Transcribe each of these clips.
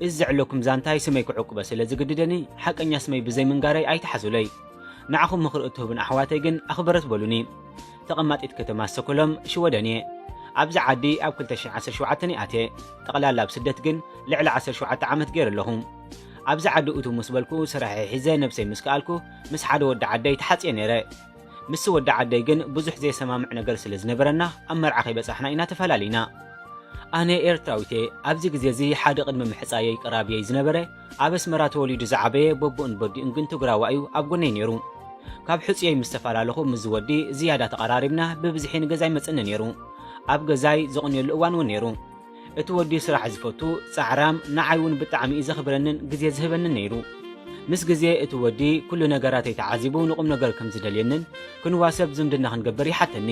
እዚ ዘዕለኩም ዛንታይ ስመይ ክዕቁበ ስለ ዝግድደኒ፣ ሓቀኛ ስመይ ብዘይ ምንጋረይ ኣይትሓዙለይ። ንዓኹም ምኽሪ እትህቡን ኣሕዋተይ ግን ኣኽበረት በሉኒ። ተቐማጢት ከተማ ስቶኮሎም፣ ሽወደን እየ። ኣብዚ ዓዲ ኣብ ክልተ ሽሕን ዓሰርተ ሸውዓተን እየ ኣትየ። ጠቕላላ ኣብ ስደት ግን ልዕሊ ዓሰርተ ሸውዓተ ዓመት ገይረ ኣለኹ። ኣብዚ ዓዲ እቱ ምስ በልኩ፣ ስራሐይ ሒዘ ነብሰይ ምስ ከኣልኩ፣ ምስ ሓደ ወዲ ዓደይ ተሓጽየ ነይረ። ምስ ወዲ ዓደይ ግን ብዙሕ ዘይሰማምዕ ነገር ስለ ዝነበረና፣ ኣብ መርዓ ከይበጻሕና ኢና ተፈላሊና። ኣነ ኤርትራዊት እየ። ኣብዚ ግዜ እዚ ሓደ ቅድሚ ምሕጻየይ ቀራብየይ ዝነበረ፣ ኣብ ኣስመራ ተወሊዱ ዝዓበየ፣ በቦኡን በዲኡን ግን ትግራዋይ እዩ፣ ኣብ ጎነይ ነይሩ። ካብ ሕጹየይ ምስ ተፈላለኹ፣ ምስዚ ወዲ ዝያዳ ተቐራሪብና፣ ብብዝሒ ንገዛይ መጽኒ ነይሩ። ኣብ ገዛይ ዘቕንየሉ እዋን እውን ነይሩ። እቲ ወዲ ስራሕ ዝፈቱ፣ ጻዕራም፣ ንዓይ እውን ብጣዕሚ እዩ ዘኽብረንን ግዜ ዝህበንን ነይሩ። ምስ ግዜ እቲ ወዲ ኩሉ ነገራተይ ተዓዚቡ፣ ንቑም ነገር ከም ዝደልየንን ክንዋሰብ ዝምድና ክንገብር ይሓተኒ።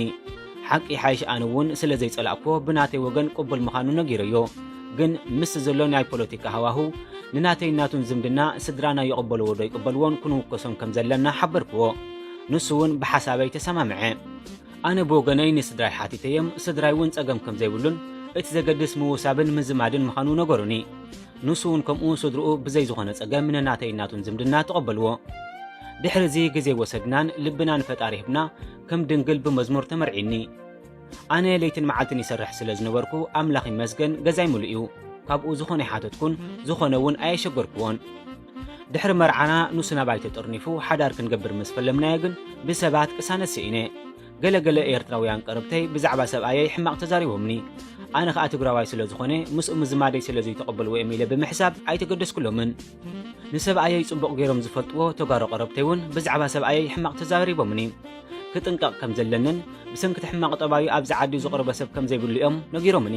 ሓቂ ሓይሽ ኣነ እውን ስለ ዘይጸላእክዎ ብናተይ ወገን ቅቡል ምዃኑ ነጊረዮ። ግን ምስ ዘሎ ናይ ፖለቲካ ሃዋህው ንናተይን ናቱን ዝምድና ስድራና ይቕበልዎ ዶ ይቕበልዎን ክንውከሶም ከም ዘለና ሓበርክዎ። ንሱ እውን ብሓሳበይ ተሰማምዐ። ኣነ ብወገነይ ንስድራይ ሓቲተዮም፣ ስድራይ እውን ጸገም ከም ዘይብሉን እቲ ዘገድስ ምውሳብን ምዝማድን ምዃኑ ነገሩኒ። ንሱ እውን ከምኡ ስድርኡ ብዘይ ዝኾነ ጸገም ንናተይን ናቱን ዝምድና ተቐበልዎ። ድሕሪ እዚ ግዜ ወሰድናን ልብና ንፈጣሪ ሂብና ከም ድንግል ብመዝሙር ተመርዒኒ። ኣነ ለይትን መዓልትን ይሰርሕ ስለ ዝነበርኩ ኣምላኽ ይመስገን ገዛይ ምሉእ እዩ። ካብኡ ዝኾነ ኣይሓተትኩን፣ ዝኾነ እውን ኣየሸገርክዎን። ድሕሪ መርዓና ንሱ ናባይ ተጠርኒፉ ሓዳር ክንገብር ምስ ፈለምናዮ ግን ብሰባት ቅሳነት ስኢነ። ገለ ገለ ኤርትራውያን ቀረብተይ ብዛዕባ ሰብኣየይ ሕማቕ ተዛሪቦምኒ። ኣነ ኸኣ ትግራዋይ ስለ ዝኾነ ምስኡ ምዝማደይ ስለ ዘይተቐበልዎ እዮም ኢለ ብምሕሳብ ኣይተገደስኩሎምን። ንሰብኣየይ ጽቡቕ ገይሮም ዝፈልጥዎ ተጋሩ ቀረብተይ እውን ብዛዕባ ሰብኣየይ ሕማቕ ተዛሪቦምኒ። ክጥንቀቕ ከም ዘለንን ብሰንኪ እቲ ሕማቕ ጠባዩ ኣብዚ ዓዲ ዝቕርቦ ሰብ ከም ዘይብሉ እዮም ነጊሮምኒ።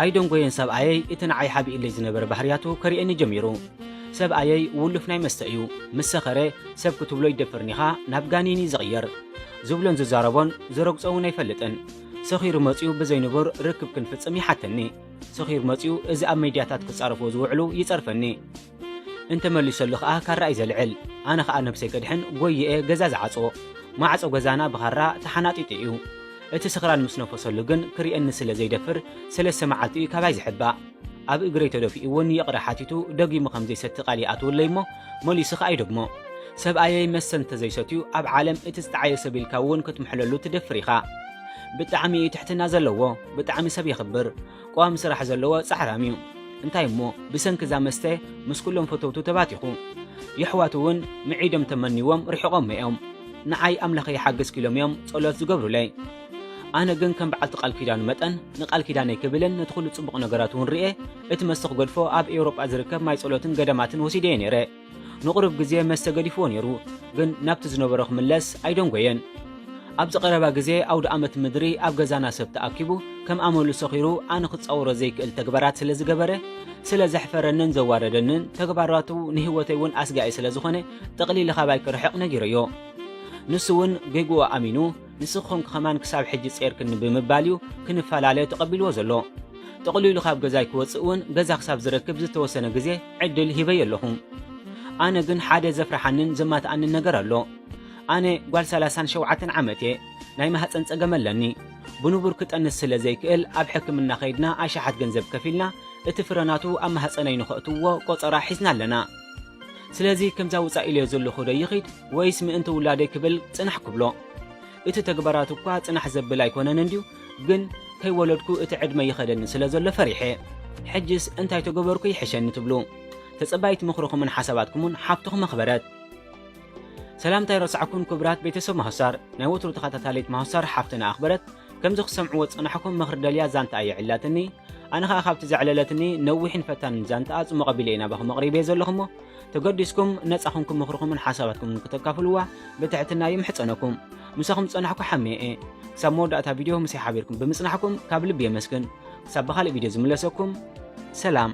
ኣይደንጎየን ሰብኣየይ እቲ ንዓይ ሓቢእለይ ዝነበረ ባህርያቱ ከርእየኒ ጀሚሩ። ሰብኣየይ ውሉፍ ናይ መስተ እዩ። ምስ ሰኸረ ሰብ ክትብሎ ይደፍርን ኢኻ ናብ ጋኔን እዩ ዝቕየር። ዝብሎን ዝዛረቦን ዝረግጾ እውን ኣይፈልጥን። ሰኺሩ መጺኡ ብዘይ ንቡር ርክብ ክንፍጽም ይሓተኒ። ሰኺሩ መጺኡ እዚ ኣብ ሜድያታት ክጻረፍዎ ዝውዕሉ ይጸርፈኒ። እንተመሊሰሉ ኸኣ ካራ እዩ ዘልዕል። ኣነ ኸኣ ነብሰይ ከድሕን ጎይኤ ገዛ ዝዓጽዎ። ማዕጾ ገዛና ብኻራ ተሓናጢጡ እዩ። እቲ ስኽራን ምስ ነፈሰሉ ግን ክርእየኒ ስለ ዘይደፍር ሰለስተ መዓልቲ እዩ ካባይ ዝሕባእ። ኣብ እግረይ ተደፊኡ እውን ይቕረ ሓቲቱ ደጊሙ ከም ዘይሰቲ ቃል ይኣትወለይ እሞ መሊሱ ኸኣ ይደግሞ። ሰብኣየይ መስተ እንተዘይሰትዩ ኣብ ዓለም እቲ ዝጠዓየ ሰብ ኢልካ እውን ክትምሕለሉ ትደፍር ኢኻ። ብጣዕሚ እዩ ትሕትና ዘለዎ፣ ብጣዕሚ ሰብ የኽብር፣ ቀዋሚ ስራሕ ዘለዎ ጻዕራም እዩ። እንታይ እሞ ብሰንኪ እዛ መስተ ምስ ኩሎም ፈተውቱ ተባቲኹ። የሕዋቱ እውን ምዒዶም ተመንይዎም ርሒቖሞ እዮም። ንዓይ ኣምላኸ ይሓግዝኪ ኢሎም እዮም ጸሎት ዝገብሩለይ። ኣነ ግን ከም በዓልቲ ቃል ኪዳኑ መጠን ንቃል ኪዳነይ ክብልን ነቲ ኩሉ ጽቡቕ ነገራት እውን ርእየ እቲ መስተ ክገድፎ ኣብ ኤውሮጳ ዝርከብ ማይ ጸሎትን ገዳማትን ወሲደዮ ነይረ። ንቑሩብ ግዜ መስተ ገዲፍዎ ነይሩ፣ ግን ናብቲ ዝነበሮ ክምለስ ኣይደንጎየን። ኣብዚ ቀረባ ግዜ ኣውደ ኣመት ምድሪ ኣብ ገዛና ሰብ ተኣኪቡ ከም ኣመሉ ሰኺሩ ኣነ ክጻወሮ ዘይክእል ተግባራት ስለ ዝገበረ፣ ስለ ዘሕፈረንን ዘዋረደንን ተግባራቱ ንህይወተይ እውን ኣስጋኢ ስለ ዝኾነ ጠቕሊሉ ካባይ ክርሕቕ ነጊረዮ። ንሱ እውን ጌግኡ ኣሚኑ ንስኺ ኮንኪ ከማን ክሳብ ሕጂ ጸይርክኒ ብምባል እዩ ክንፈላለ ተቐቢልዎ ዘሎ። ጠቕሊሉ ካብ ገዛይ ክወጽእ እውን ገዛ ክሳብ ዝረክብ ዝተወሰነ ግዜ ዕድል ሂበዮ ኣለኹ። ኣነ ግን ሓደ ዘፍርሓንን ዘማትኣንን ነገር ኣሎ። ኣነ ጓል ሰላሳን ሸውዓተን ዓመት እየ። ናይ ማህጸን ጸገም ኣለኒ። ብንቡር ክጠንስ ስለ ዘይክእል ኣብ ሕክምና ከይድና ኣሽሓት ገንዘብ ከፊልና እቲ ፍረናቱ ኣብ ማህጸነይ ንኸእትዎ ቆጸራ ሒዝና ኣለና። ስለዚ ከምዛ ውጻእ ኢለዮ ዘለኹ ዶ ይኺድ ወይስ ምእንቲ ውላደይ ክብል ጽናሕ ክብሎ? እቲ ተግባራቱ እኳ ጽናሕ ዘብል ኣይኮነን እንድዩ፣ ግን ከይወለድኩ እቲ ዕድመ ይኸደኒ ስለ ዘሎ ፈሪሐ። ሕጅስ እንታይ ተገበርኩ ይሕሸኒ ትብሉ? ተጸባይት ምኽርኹምን ሓሳባትኩምን ሓፍትኹም ኣኽበረት። ሰላምታ ኣይረሳዕኩን ክቡራት ቤተሰብ ማህሳር፣ ናይ ወትሩ ተኸታታሊት ማህሳር ሓፍትና ኣኽበረት፣ ከምዚ ክሰምዕዎ ዝጸናሕኩም ምኽሪ ደልያ ዛንታ እያ ዕላትኒ። ኣነ ኸኣ ካብቲ ዘዕለለትኒ ነዊሕን ፈታንን ዛንታ ጽሙቕ ኣቢለ እየ ናባኹም ኣቕሪበዮ ዘለኹ እሞ፣ ተገዲስኩም ነጻ ኹንኩም ምኽርኹምን ሓሳባትኩምን ክተካፍልዋ ብትሕትና ይምሕጸነኩም። ምሳኹም ዝጸናሕኩ ሓሜ እየ። ክሳብ መወዳእታ ቪድዮ ምሳይ ሓቢርኩም ብምጽናሕኩም ካብ ልቢ የመስግን። ክሳብ ብኻልእ ቪድዮ ዝምለሰኩም፣ ሰላም።